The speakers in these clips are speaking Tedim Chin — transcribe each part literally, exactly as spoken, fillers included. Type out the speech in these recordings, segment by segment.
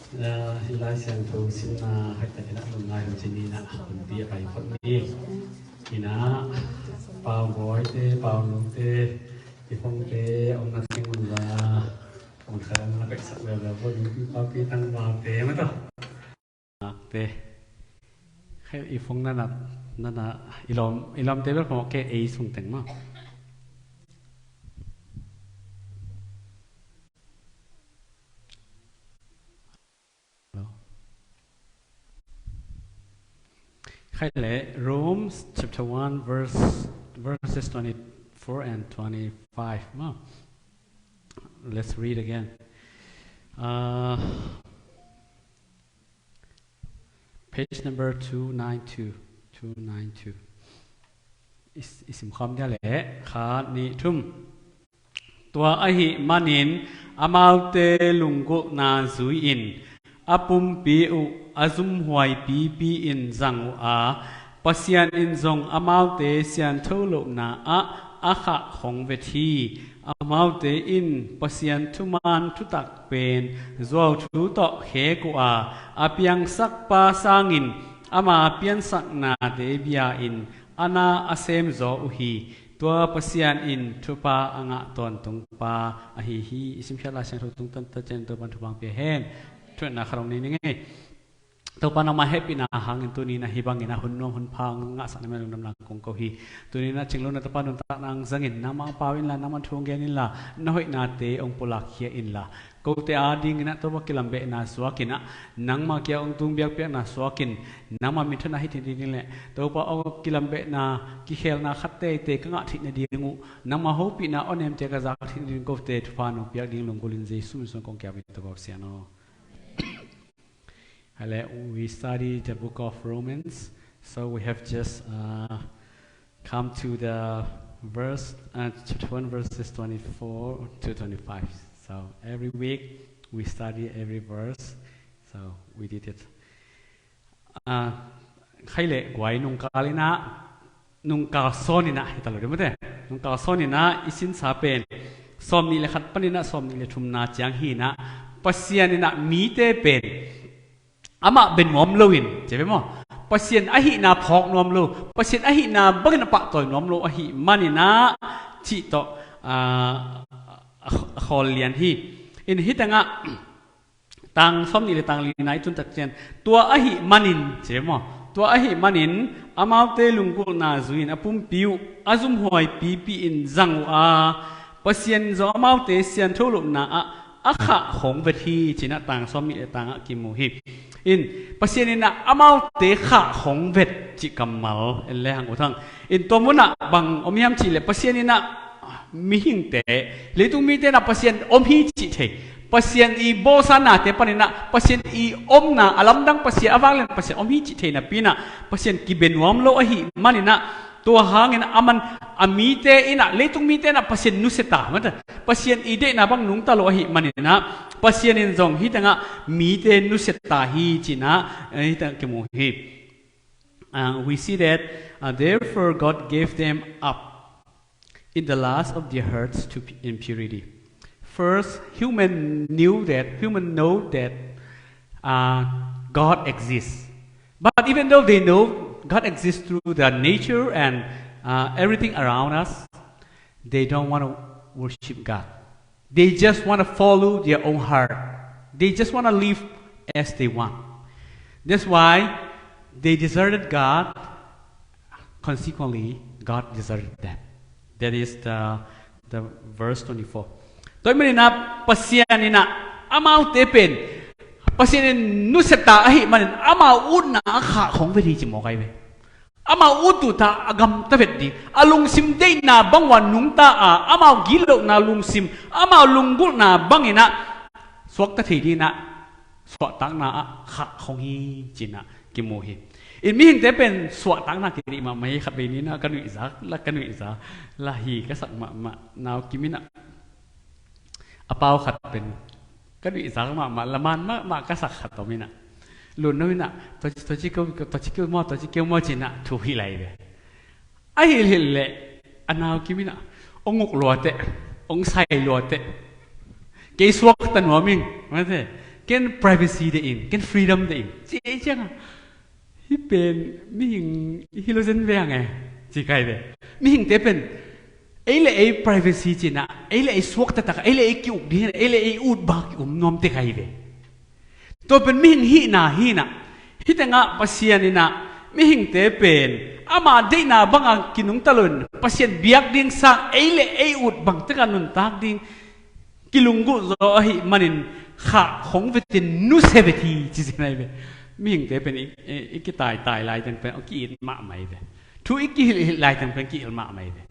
Hih Lai Siangtho simna hoihtak in a lungngai lo cih ni-in a hunpi a pai phot ni. Ina Pau Bawi te, Pau Nung te, i Phong te, om na teng un la, om kha na pek sak lel lel bo, nungpi papi tangval te ma tawh. Te. Khai i Phong nana, nana, i lawm, i lawm te bel phamawh kei, ei sung teng ma. Khai le, Romans chapter one, verse, verses twenty-four and twenty-five. Ma. Let's read again. Uh, page number two nine two. Two nine two. I s-, i sim khawm dia le, khat, nih, thum. Tua ahih manin amaute lunggulhna zui-in a pumpi uh a zumhuai pipi-in zang uh a, Pasian in zong amaute siantho lohna ah a khah khong vet hi. Amaute in Pasian thuman thutak pen zuauthu tawh khek uh a, a piangsakpa sangin ama piansaknate bia-in a na a semzaw uh hi. Tua Pasian in thupha a ngah tawntungpa ahi hi. I simkhiat Lai Siangtho tungtawn tacian Topan thupha hong pia hen. Thu ngetna khat hong nei ning ei. Topa, nangmah hehpihna hangin tuni-in a hih bangin a hun nuam hun pha hong ngahsak na mel lungdam nang kong ko hi. Tuni-in a cing lo na Topa nuntakna hong zangin nangmah hong pau inla, nangmah thu hong gen inla, na hoihnate hong pulakkhia inla, kote adingin a Topa kilambehna suakin a, nangmah kiang hong tung biakpiakna suakin, nangmah minthanna hi theih nading le Topa aw, kilambehna kikhelna khat teitei ka ngah theih nading uh, nangmah hopihna aw nemte ka zak theih nading kote thupha nong piak ding lunggulhin Jesu min suang kong kiap hi Topa Pasian aw. Hale, we study the book of Romans, so we have just uh, come to the verse, uh, chapter one, verses twenty-four to twenty-five. So every week we study every verse. So we did it. Uh, khai le guai nungkal in a, nungkal sawn in a, hi ta lo ding mate. Nungkal sawn in a i sinsa pen sawmnih le khat panin a sawmnih le thumna ciang hi in a, Pasian in a mite pen amah bia nuam loin, ci ve maw? Pasian ahihna phawk nuam lo, Pasian ahihna bangin a pahtawi nuam lo ahih manin a, cih tawh, ah, a, a khawl lian hi. In hih tengah, tang sawmnih le tang lina i tun tak ciang, tua ahih manin, ci ve maw? Tua ahih manin amaute lunggulhna zui-in a pumpi uh a zumhuai pipi-in zang uh a, Pasian zong amaute siantho lohna ah a khah khong vet hi, ci-in a tang sawmnih le tang ah kimu hi. In, Pasian in a amaute khah khong vet cih kammal en le hang ut hang. In, tua munah bang om hiam cih leh Pasian in a mihingte, leitung mite in a Pasian om hi cih thei, Pasian i bawlsa nate panin a Pasian i omna, a lamdang Pasian, a vanglian Pasian om hi cih thei napi in a, Pasian kibia nuam lo ahih manin a, tua hangin a man a mite in a, leitung mite in a Pasian nusia ta, mate, Pasian i deihna bang nungta lo ahih manin a, Pasian in zong hih tengah mite nusia ta hi, ci-in a, eh, hih tengah kimu hi. Uh, we see that, uh, therefore God gave them up in the lust of their hearts to pu-, impurity. First, human knew that, human know that, uh, God exists. But even though they know God exists through the nature and, uh, everything around us, they don't want to worship God. They just want to follow their own heart. They just want to live as they want. That's why they deserted God. Consequently, God deserted them. That is the, the verse twenty-four. Tua ahih manin a Pasian in a amaute pen, Pasian in nusia ta ahih manin amau utna a khah khong vet hi ci mawk ahi ve. Amau ut uh ta a gamta vet ding, a lungsim deihna bang uh a nungta a, amau gitlohna lungsim, amau lunggulhna bangin a suakta thei dingin a suahtakna ah khah khong hi, ci-in a kimu hi. In, mihingte pen suahtakna kideih mahmah hi. Khatvei ni-in a ka nuihza la, ka nuihza la hi ka sak mahmah, Nau Kim in a, a pau khat pen ka nuihza mahmah, laman mahmah ka sak khat om in a, Lun No in a, tua ci, tua ci keu, tua ci keu maw, tua ci keu maw, ci-in a thu hilh lai ve. A hilh hilh leh a Nau Kim in a, ong uk lua teh, ong sai lua teh, kei suakta nuam ing, mate, Ken privacy deih ing, ken freedom deih ing, ci ei ciangah, hih pen mihing hi lo zen veng e, ci kai ve. Mihingte pen ei le ei privacy cinah, ei le ei suakta takah, ei le ei ki-uk ding hinah, ei le ei ut bak ki-um nuamte kai ve. Tua pen mihing hihna hinah, hih tengah Pasian inah mihingte pen ama deihna banga kinungta loin Pasian biak ding sang ei le ei ut bang tekah nuntak ding kilunggulh zaw ahih manin khah khong vetin nusia vet hi, ci zen ahi ve. Mihingte pen i, i, i kitaitai laiteng pen hong ki-it mahmah hi ve. Thu i kihilhhilh laiteng pen ki-it mahmah hi ve.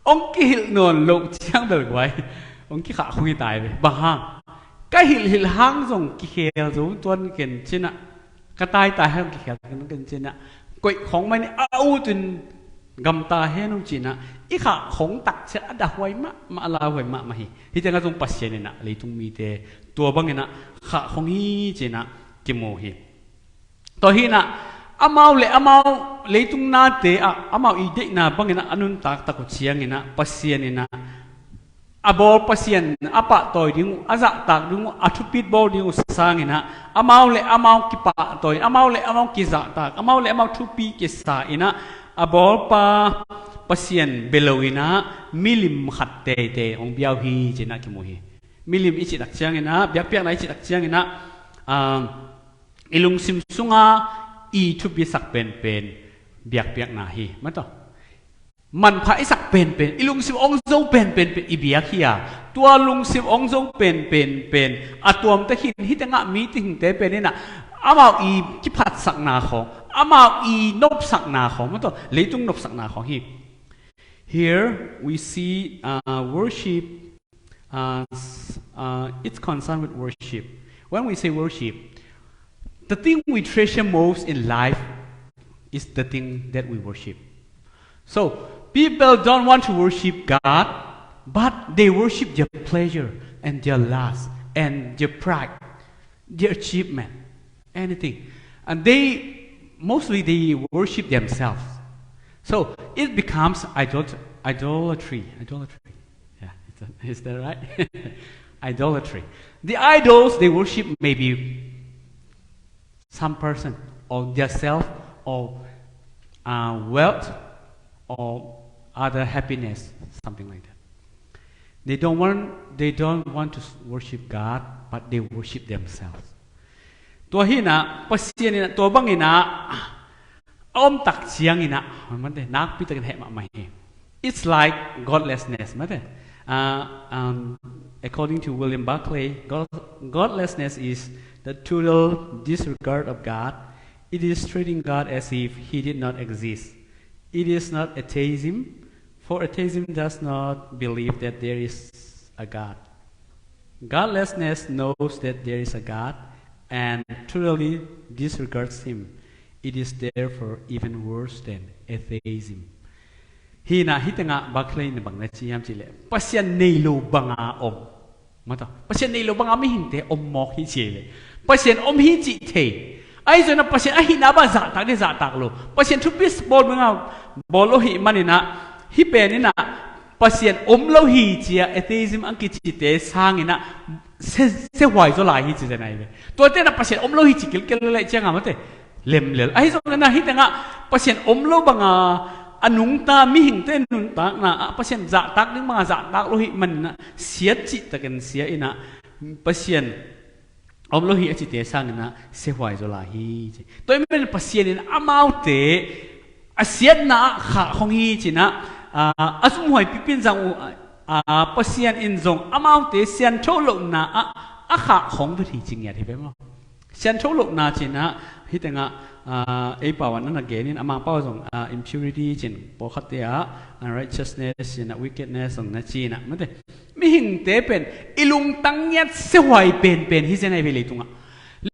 Hong kihilh nawn loh ciang bel guai, hong kikhah khong hi tai ve. Bang hang? Ka hilhhilh hang zong kikhel zo tuan ken cinah, ka taitai hang kikhel ken cinah, koih khong mah in a ut in gamta hen hong cinah, i khah khong takciang a dahhuai mahmah, a lauhuai mahmah hi. Hih tengah zong Pasian inah leitung mite tua banginah khah khong hi cinah kimu hi. Tua hinah amau le amau leitung nate ah amau i deihna banginah a nuntak tak uh cianginah Pasian inah a bawl Pasian a pahtawi ding uh, a zahtak ding uh, a thupit bawl ding uh sanginah amau le amau kipahtawi, amau le amau kizahtak, amau le amau thupi kisa inah a bawlpa Pasian bia lo inah milim khat teitei hong bia uh hi cinah kimu hi. Milim i cih tak cianginah, biakpiakna i cih tak cianginah, um, i lungsim sunga i thupisak penpen biakpiakna hi, mataw. Manpha i sak penpen, i lungsim hong zo penpen pen i biak hi a, tua lungsim hong zo penpen pen a tuamte khin hih tengah meeting te pen inah amau i kiphatsakna khong, amau i nopsakna khong, mataw, leitung nopsakna khong hi. Here we see, uh, worship, uh, s- uh, it's concerned with worship. When we say worship, the thing we treasure most in life is the thing that we worship. So people don't want to worship God, but they worship their pleasure and their lust and their pride, their achievement, anything. And they, mostly they worship themselves. So it becomes idol- idolatry. Idolatry. Yeah, is that, is that right? Idolatry. The idols they worship may be some person or their self or, uh, wealth or other happiness, something like that. They don't want, they don't want to worship God, but they worship themselves. Tua hinah Pasian inah tua banginah a om tak cianginah, mate, nakpi takin heh mahmah hi. It's like godlessness, mate. Uh, um, according to William Barclay, God, godlessness is the total disregard of God. It is treating God as if he did not exist. It is not atheism, for atheism does not believe that there is a God. Godlessness knows that there is a God and totally disregards him. It is therefore even worse than atheism. Hinah hih tengah Barclay in bang na ci hiam cihleh, Pasian nei lo banga om, mataw, Pasian nei lo banga mihingte om mawk hi ci leh, Pasian om hi cih thei. Ahi zongin ah Pasian ahihna bang zahtak ding zahtak lo, Pasian thupi bawl banga bawl lo hih maninah, hih peninah Pasian om lo hi ci-a atheism a kicite sanginah sia, siahuai zaw lai hi ci zen ahi ve. Tuate inah Pasian om lo hi ci kilkel leh ciangah mate, lemlel. Ahi zongin ah hih tengah Pasian om lo banga a nungta mihingte nuntakna ah Pasian zahtak ding banga zahtak lo hih maninah siat cihtakin sia inah Pasian om lo hi a cite sanginah siahuai zaw lai hi ci. Tua ahih manin Pasian in amaute a siatna ah khah khong hi cinah, a, a zumhuai pipi in zang uh, a, a, Pasian in zong amaute siantho lohna ah a khah khong vet hi ci ngiat hi ve maw. Siantho lohna cinah hih tengah, a, ei pau ah na na genin, a Mangpau zong, a, impurity cin, pawlkhatte ah unrighteousness cinah wickedness zong na cinah mate. Mihingte pen i lungtang ngiat siahuai penpen hi zen ahi ve leitungah.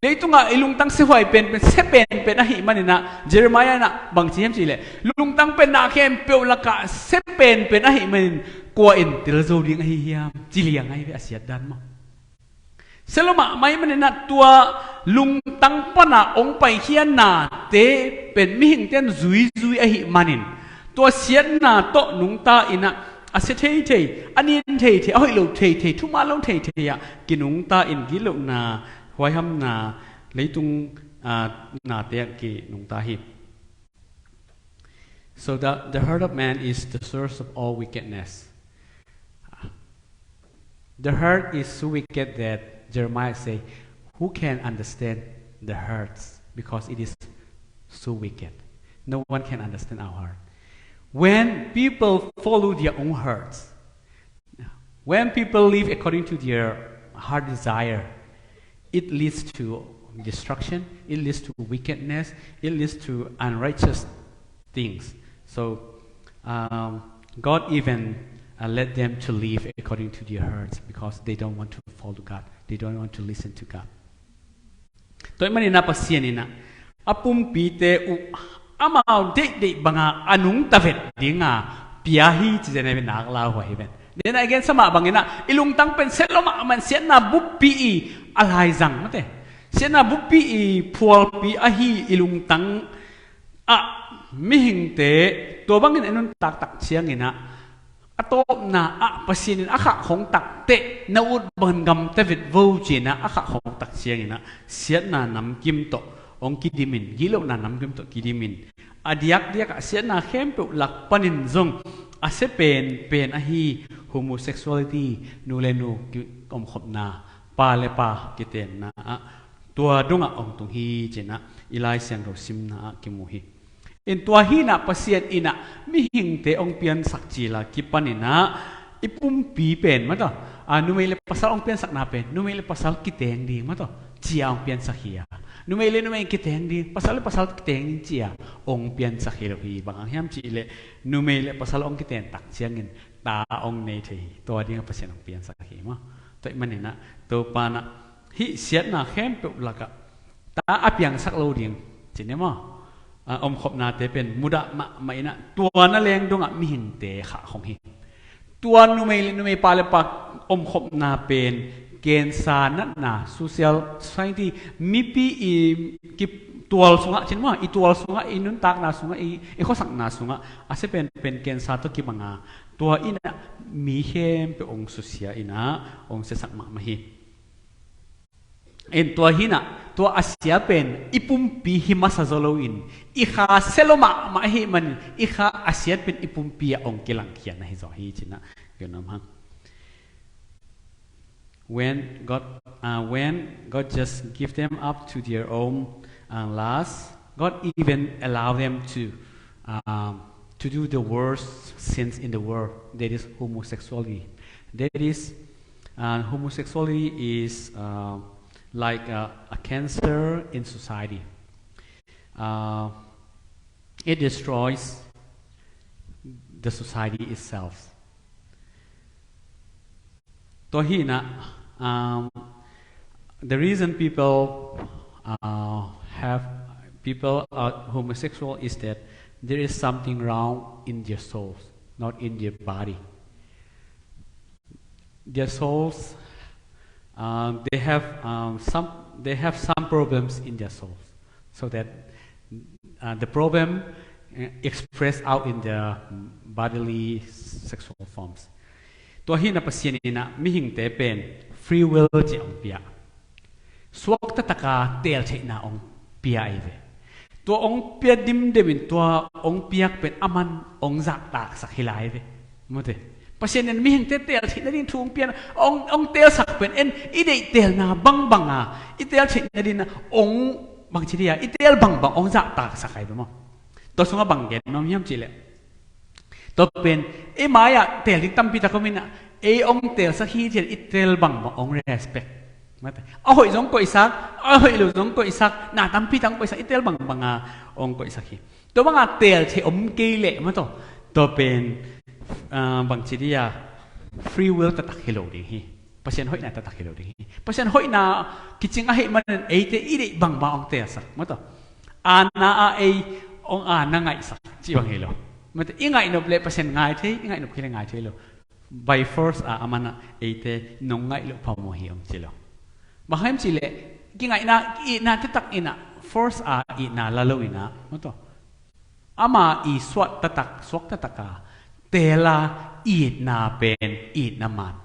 Leitungah i lungtang siahuai penpen, sia penpen ahih maninah Jeremiah inah bang ci hiam cihleh, lungtang pen na khempeuh lakah sia penpen ahih manin kua in tel zo ding ahi hiam ci liang ahi ve a siat dan maw. Sia lo mahmah ahih maninah tua lungtang pana hong paikhiatnate pen mihingte in zuizui ahih manin tua siatna tawh nungta inah a sia theithei, a nin theithei, a hoih lo theithei, thuman lo theithei ah kinungta in gitlohna Huai hamna leitung, ah, nate ah kinungta hi. So the, the heart of man is the source of all wickedness. The heart is so wicked that Jeremiah say, "Who can understand the hearts? Because it is so wicked. No one can understand our heart." When people follow their own hearts, when people live according to their heart desire, it leads to destruction, it leads to wickedness, it leads to unrighteous things. So, um, God even, uh, led them to live according to their hearts because they don't want to follow God. They don't want to listen to God. Tua ahih manin ah Pasian in ah a pumpite uh amau deihdeih banga a nungta vet dinga pia hi ci zen a ven nak lau huai hi ven. Then again, sama bangin ah i lungtang pen siat lo mahmah in siatna buppi i a laizang mate. Siatna buppi i phualpi ahi i lungtang ah mihingte tua bangin a nuntak tak ciangin ah a tawpna ah Pasian in a khah khong takteh na ut bangin gamta vet vo ci-in ah a khah khong tak ciangin ah siatna namkim tawh hong kidimin, gihlohna namkim tawh kidimin, a diakdiak ah siatna khempeuh lak panin zong a sia penpen ahi homosexuality, nu le nu ki-, omkhopna, pa le pa kitenna ah tua dongah hong tung hi ci-in ah i Lai Siangtho simna ah kimu hi. In tua hi-in ah Pasian in ah mihingte hong piansak cil a kipan in ah i pumpi pen mataw, a, numei le pasal hong piansakna pen numei le pasal kiteng ding mataw ci-a hong piansak hi a, numei le numei kiteng ding, pasal le pasal kiteng ding ci-a hong piansak hi lo hi. Bang hang hiam cih leh numei le pasal hong kiten tak ciangin ta hong nei thei hi. Tua dingah Pasian hong piansak hi maw. Tua ahih manin ah Topa in ah hih siatna khempeuh lakah ta a piangsak lo ding ci ni maw. A, omkhopnate pen mudah mahmah in ah tua na leng dongah mihingte khah khong hi. Tua numei le numei, pa le pa omkhopna pen kensa natna, social, society, mipi i ki-, tual sungah ci ni maw, i tual sungah, i nuntakna sungah, i, i khuasakna sungah a sia penpen kensa tawh kibang a, tua in ah mi khempeuh hong susia in ah hong siasak mahmah hi. In tua hi-in ah tua a sia pen i pumpi hi masa zaw loin i kha sia lo mahmah ahih manin i kha a siat pen i pumpi ah hong kilangkhia na hi zaw hi ci-in ah kinom hang. When God, uh, when God just give them up to their own, uh, lust, God even allow them to, um, to do the worst sins in the world. That is homosexuality. That is, uh, homosexuality is, uh, like a, a cancer in society. Uh, it destroys the society itself. Tua hi-in ah, um, the reason people, uh, have, people are homosexual is that there is something wrong in their souls, not in their body. Their souls, um, they have, um, some, they have some problems in their souls, so that, uh, the problem, uh, express out in their bodily sexual forms. Tua hi-in ah Pasian in ah mihingte pen free will ci hong pia. Suak taktak a teel theihna hong pia ahi ve. Tua hong pia dimdem in tua hong piak pen aman hong zahtaksak hi lai ve. Mute. Pasian in mihingte teel theihna ding thu hong pia, hong, hong teelsak pen en i deih teelna bangbang a, i teel theihna ding hong bangci dia, i teel bangbang hong zahtaksak ahi ve maw. Tua sungah bang gen nuam hiam cih leh, tua pen ei mai-ah teel ding tampi tak om in ah, ei hong teelsak hi ci-in i teel bangbang hong respect. Mate. A hoih zong koihsak, a hoih lo zong koihsak, na tampi tak hong koihsak, i teel bangbang a hong koihsak hi. Tua banga teel thei om kei leh mataw, tua pen, ah, bangci dia, free will taktak hi lo ding hi. Pasian hoihna taktak hi lo ding hi. Pasian hoihna kicing ahih manin eite i deih bangbang hong teelsak mataw. Aana a ei hong aana ngaihsak cih bang hi lo. Mate, i ngaihnop leh Pasian ngai thei, i ngaihnop kei leh ngai thei lo. By force a aman ah eite nong ngaih loh phamawh hi hong ci lo. Bang hang hiam cih leh kingaihna, ki-itna taktak in ah force a itna la lo in ah mataw, ama i suak taktak, suak taktak a teel a itna pen itna man.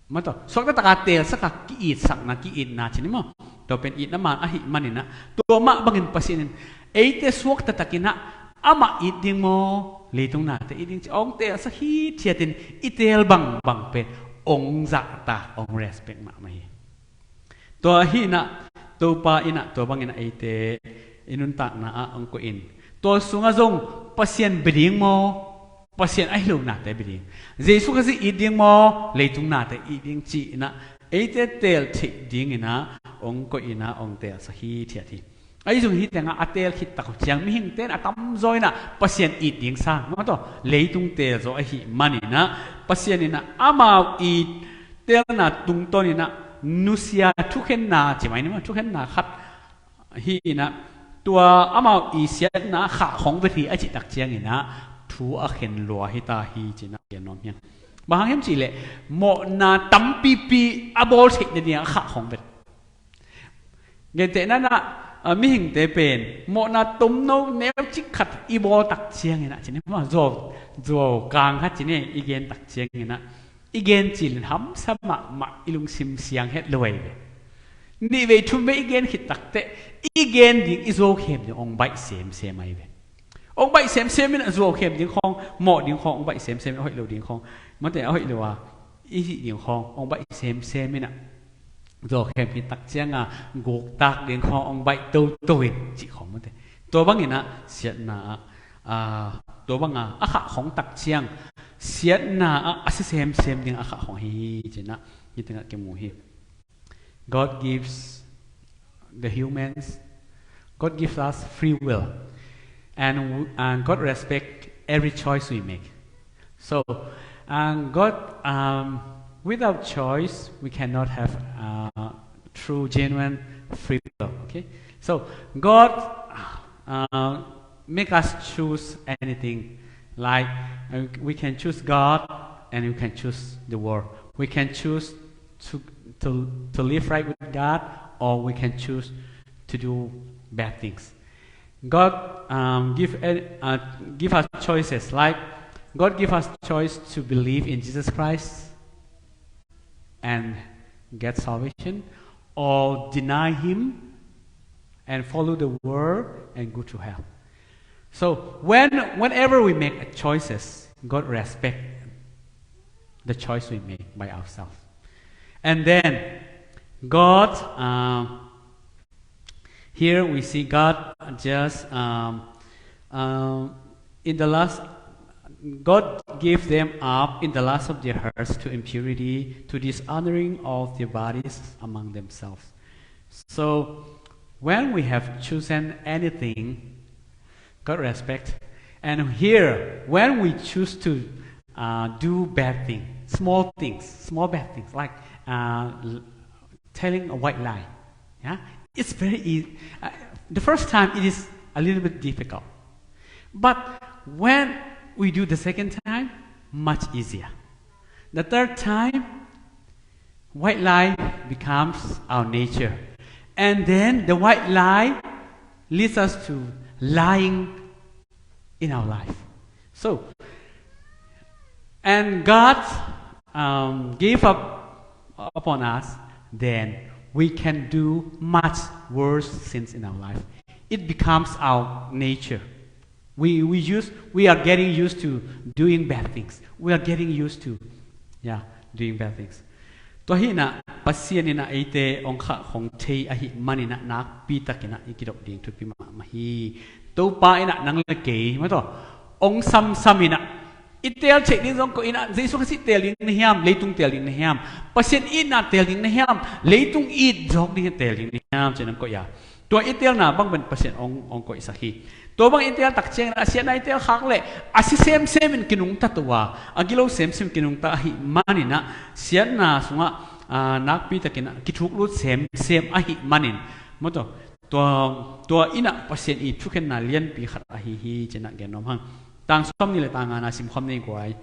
Mataw, suak taktak a teelsak a ki-itsakna, ki-itna ci ni maw. Tua pen itna man ahih maninah, tua mah bangin Pasian in eite suak taktakinah amah it ding maw, leitung nate it ding ci hong teelsak hithiatin i teel bangbang pen hong zahtak, hong respect mahmah hi. Tua hinah Topa inah tua banginah eite i nuntakna ah hong koih in, tua sungah zong Pasian bia ding maw, Pasian ahi lo nate bia ding, Jesu Khazih it ding maw, leitung nate it ding ci inah eite teel theih dinginah hong koih inah hong teelsak hithiat hi. Ahi zong hih tengah a teel khit tak uh ciang mihingte in a tamzaw inah Pasian it ding sa, maw, tua leitung teelzaw ahih maninah Pasian inah amau it teelna tungtawninah nusia thukhenna ci mai ni maw, thukhenna khat hi inah, tua amau i siatna khah khong vet hi a cih tak cianginah thu a khen lua hi ta hi cinah gen nuam hiang. Bang hang hiam cihleh mawhna tampipi a bawl theih nading a khah khong vet. Gentehna nah, a, mihingte pen mawhna tomno neucik khat i bawl tak cianginah ci ni maw, zuau, zuau kang khat ci ni i gen tak cianginah i gen cilin hamsa mahmah, i lungsim siang het lo ahi ve. Nih vei thum vei i gen khit takteh i gen ding, i zuau khem ding hong baih semsem ahi ve. Hong baih semsem inah zuau khem ding khawng, mawh ding khawng hong baih semsem inah, a hoih lo ding khawng, mate a hoih lo a i hih ding khawng hong baih semsem inah zuau khem khit tak cianga guktak ding khawng hong baih toto in cih khawng, mate. Tua banginah siatna ah, a, tua banga a khah khong tak ciang siatna ah a si semsem ding a khah khong hi cinah hih tengah kimu hi. God gives the humans, God gives us free will, and, w- and God respect every choice we make. So, um, God, um, without choice, we cannot have, uh, true, genuine free will. Okay, so God, uh, make us choose anything. Like, uh, we can choose God, and we can choose the world. We can choose to, to, to live right with God, or we can choose to do bad things. God, um, give, uh, give us choices. Like, God give us choice to believe in Jesus Christ and get salvation, or deny Him and follow the world and go to hell. So when, whenever we make a choices, God respect the choice we make by ourselves. And then God, um, here we see God just, um, um, in the last, God gave them up in the lust of their hearts to impurity, to dishonoring of their bodies among themselves. So when we have chosen anything, God respect. And here, when we choose to, uh, do bad thing, small things, small bad things, like, uh, l- telling a white lie, yeah, it's very easy. Uh, the first time it is a little bit difficult, but when we do the second time, much easier. The third time, white lie becomes our nature, and then the white lie leads us to lying in our life. So, and God, um, gave up upon us, then we can do much worse sins in our life. It becomes our nature. We, we use, we are getting used to doing bad things. We are getting used to, yeah, doing bad things. Tua hinah Pasian inah eite hong khah hong thei ahih maninah nakpi takinah i kidop ding thupi mahmah hi. Topa inah nang le kei, maw, tua hong samsam inah i teel theih ding zong koih inah, Jesu Khazih teel ding na hiam, leitung teel ding na hiam, Pasian itna teel ding na hiam, leitung it zawk ding teel ding na hiam, ci-in hong koih a. Tua i teelna bang pen Pasian hong, hong koihsak hi. Tua bang i teel tak ciangin a siatna i teel khak leh a si semsem in kinungta to a, a gilo semsem kinungta ahih maninah siatna sungah, ah, nakpi takin a kithuk lut semsem ahih manin, maw, tua, tua, tua inah Pasian i thukhenna lianpi khat ahi hi, ci-in a gen nuam hang. Tang sawmnih le tang ngana simkhawm ni guai.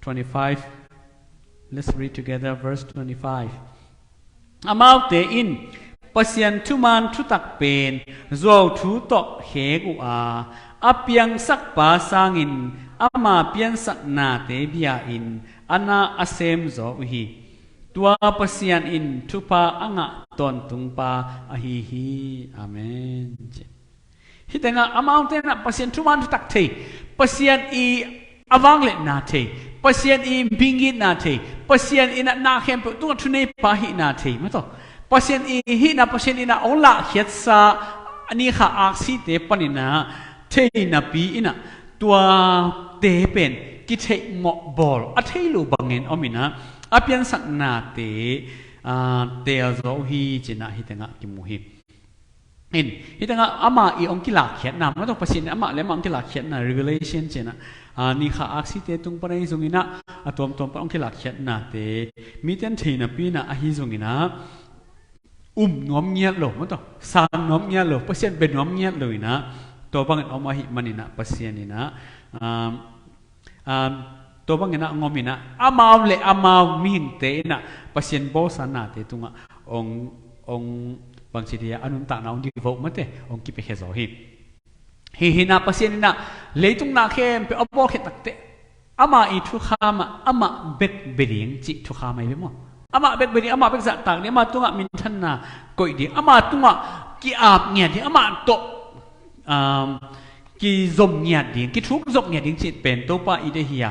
Twenty-five. Let's read together verse twenty-five. Amaute in Pasian thuman thutak pen zuauthu tawh khek uh a, a piangsakpa sangin ama piansaknate bia-in a na a semzaw uh hi. Tua Pasian in thupha a ngah tawntungpa ahi hi. Amen. Hih tengah amaute in ah Pasian thuman thutak thei, Pasian i a vangliatna thei, Pasian i mihing itna thei, Pasian in ah na khempeuh tungah thuneipa hihna thei, maw taw. Pasian i hihna, Pasian in ah hong lahkhiatsa a ni kha aksite panin ah thei napi in ah tuate pen kitheihmawh bawl a thei lo bangin om in ah a piansaknate, aa, teel zo uh hi ci-in ah hih tengah kimu hi. In, hih tengah amah i hong kilakkhiatna, maw taw, Pasian in amah le amah hong kilakkhiatna, revelation ci-in ah, aa, ni kha aksite tung pan ahi zongin ah, a tuamtuam pan hong kilakkhiatnate mite in thei napi in ah ahi zongin ah um nuam ngiat lo, maw taw, sang nuam ngiat lo, Pasian bia nuam ngiat lo in ah, tua bangin om ahih manin ah Pasian in ah, um, um, tua bangin ah hong om in ah, amau le amau mihingte in ah Pasian bawlsa nate tungah hong, hong bangci dia a nuntakna hong devote, mate, hong kipiakhia zaw hi. Hih hi in ah Pasian in ah leitung na khempeuh a bawlkhiat takteh, amah i thukham ah amah bek bia ding cih thukham ahi ve maw. Amah bek bia ding, amah bek zahtak ding, amah tungah minthanna koih ding, amah tungah ki-ap ngiat ding, amah tawh, um, kizom ngiat ding, kithuk zop ngiat ding cih pen Topa i deih hi a.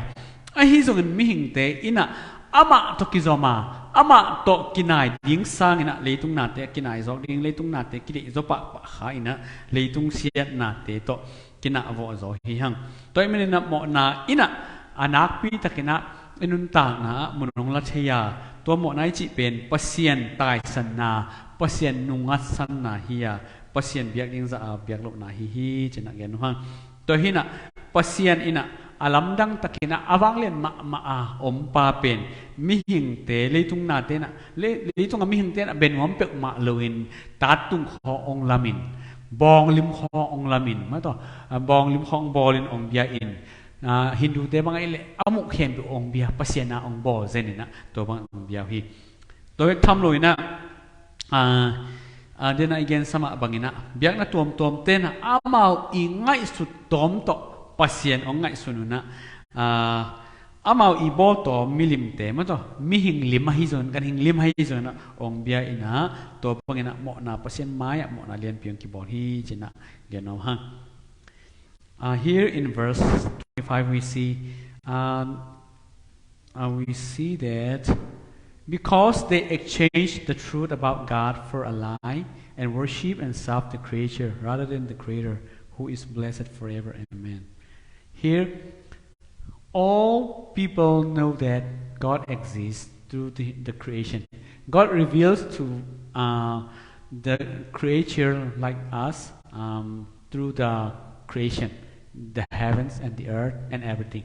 Ahi zongin mihingte in ah amah tawh kizom a, amah tawh kinai ding sangin ah leitung nate a kinai zawk ding, leitung nate kideih zaw pahpah kha in ah leitung siatnate tawh kinah vawh zaw hi hang. Tua ahih manin ah mawhna in ah a nakpi takin ah i nuntakna ah mun hong la thei a, tua mawhna i cih pen Pasian taisanna, Pasian nungngatsanna hi a, Pasian biak ding zah a biak lohna hi hi ci-in ah gen uh hang. Tua hi in ah Pasian in ah a lamdang takin ah a vanglian mahmah a om pa pen mihingte, leitung nate in ah, le-, leitung a mihingte in ah bia nuam peuhmah loin tat tung khawng hong lamin, bawng lim khawng hong lamin, maw taw, a, bawng lim khawng hong bawlin hong bia in, a, Hindute bang ahih leh a muh khempeuh hong bia, Pasian a hong bawl zen in ah tua bang hong bia uh hi. Tua bek tham lo in ah, a, a, den a i gensa mah bangin ah biakna tuamtuamte in ah amau i ngaihsut tawm tawh Pasian hong ngaihsun un ah, a, amau i bawl tawm milimte, maw taw, mihing lim ahi zongin, ganhing lim ahi zongin ah hong bia in ah tua bangin ah mawhna, Pasian mai-ah mawhna lianpi hong kibawl hi ci-in ah gen nuam hang. Uh, here in verse twenty-five, we see, um, uh, we see that because they exchanged the truth about God for a lie and worship and serve the creature rather than the Creator, who is blessed forever. Amen. Here, all people know that God exists through the, the creation. God reveals to, uh, the creature like us, um, through the creation, the heavens and the earth and everything.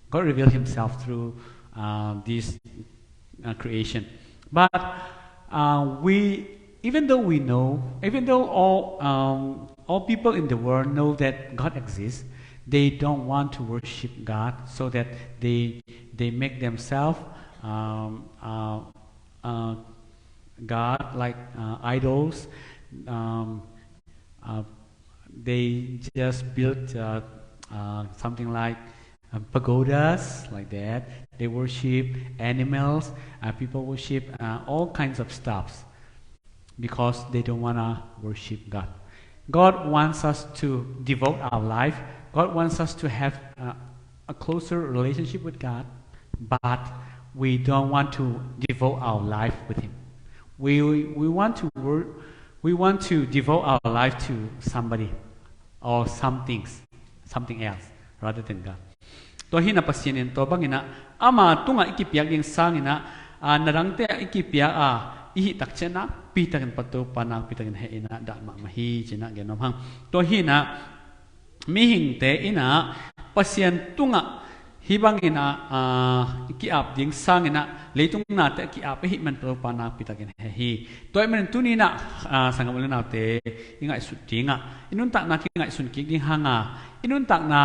God revealed himself through, uh, this, uh, creation. But, uh, we, even though we know, even though all, um, all people in the world know that God exists, they don't want to worship God, so that they, they make themselves, um, uh, uh, God, like, uh, idols. Um, uh, they just built, uh, uh, something like, uh, pagodas, like that. They worship animals. Uh, people worship, uh, all kinds of stuffs because they don't want to worship God. God wants us to devote our life. God wants us to have, uh, a closer relationship with God, but we don't want to devote our life with Him. We, we want to work, we want to devote our life to somebody or some things, something else rather than God. Tua hi in ah Pasian in tua bangin ah ama tungah i kipiak ding sangin ah, a, na dangte ah i kipia a, i hih takciang nakpi takin Topa nakpi takin heh in ah dah mahmah hi ci-in ah gen nuam hang. Tua hi in ah mihingte in ah Pasian tungah hih bangin ah, a, i ki-ap ding sangin ah leitung nate a ki-ap i hih man Topa nakpi takin heh hi. Tua ahih manin tuni in ah, a, sanggam u le naute, i ngaihsut ding ah, i nuntakna kingaihsun kik ding hang a, i nuntakna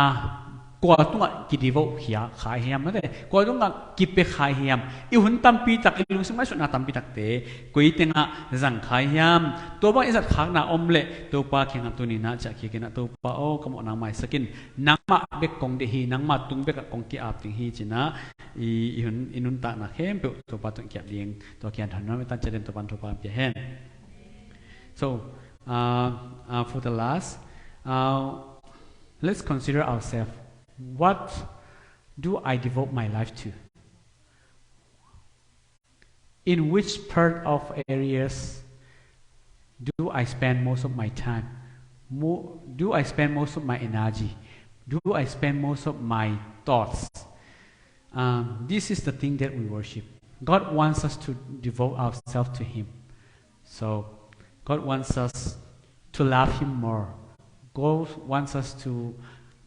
kua tungah kidevote khia khai hiam, mate, kua tungah kipia khai hiam, i hun tampi tak, i lungsim ngaihsutna tampi takte koi tengah zang khai hiam, tua bang i zat khakna om leh Topa kiangah tuni-in ah ciah kik in ah, Topa aw, ka mawhna maisak in, nangmah bek kong deih hi, nangmah tung bekah kong ki-ap ding hi ci-in ah i, i hun, i nuntakna khempeuh Topa tungah kiap ding, tua kiang thawn nuam i tan ciat in Topa in thupha pia hen. So, uh, uh, for the last, uh, let's consider ourselves. What do I devote my life to? In which part of areas do I spend most of my time? Mo- do I spend most of my energy? Do I spend most of my thoughts? Um, this is the thing that we worship. God wants us to devote ourselves to Him. So, God wants us to love Him more. God wants us to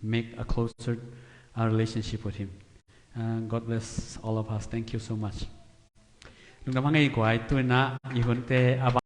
make a closer, uh, relationship with Him. Uh, God bless all of us. Thank you so much. Lungdam hang ei guai, tu-in ah i hunte a